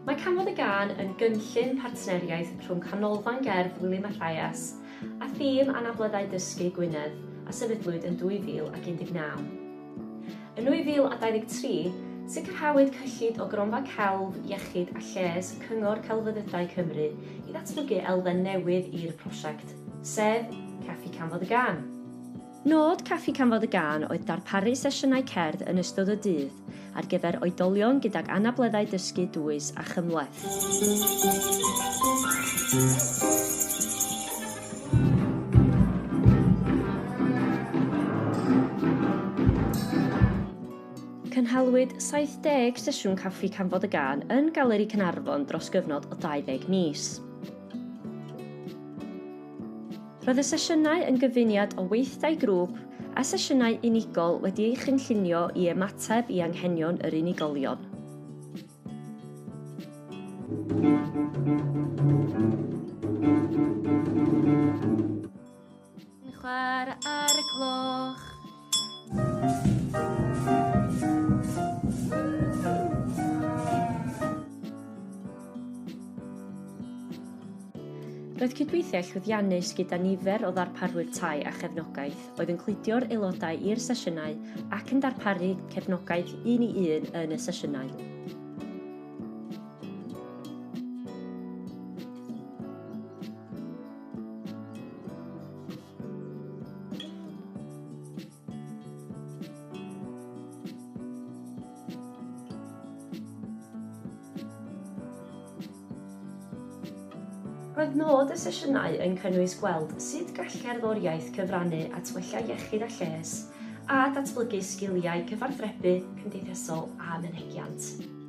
Mae Canfod y Gân yn gynllun partneriaeth rhwng Canolfan Gerdd William Mathias a Thîm Anableddau Dysgu Gwynedd a sefydlwyd yn 2019. Yn 2023, sicrhawyd cyllid o Gronfa Celf, Iechyd a Lles Cyngor Celfyddydau Cymru i ddatblygu elfen newydd i'r prosiect, sef Caffi Canfod y Gân. Nod Caffi Canfod y Gân oedd darparu sesiynau cerdd yn ystod y dydd ar gyfer oedolion gydag anableddau dysgu dwys a chymhleth. Cynhaliwyd 70 sesiwn Caffi Canfod y Gân yn Galeri Caernarfon dros gyfnod o 20 mis. Roedd y sesiynau yn gyfuniad o weithdai grŵp a sesiynau unigol wedi eu chynllunio i ymateb i anghenion yr unigolion. Chwarae ar y gloch. Roedd cydweithiau llwyddiannus gyda nifer o ddarparwyr tai a chefnogaeth oedd yn cludio'r aelodau i'r sesiynau ac yn darparu cefnogaeth un i un yn y sesiynau. Roedd nod y sesiynau yn cynnwys gweld sut gall cerddoriaeth cyfrannu at wella iechyd a lles a datblygu sgiliau cyfathrebu cymdeithasol a mynegiant.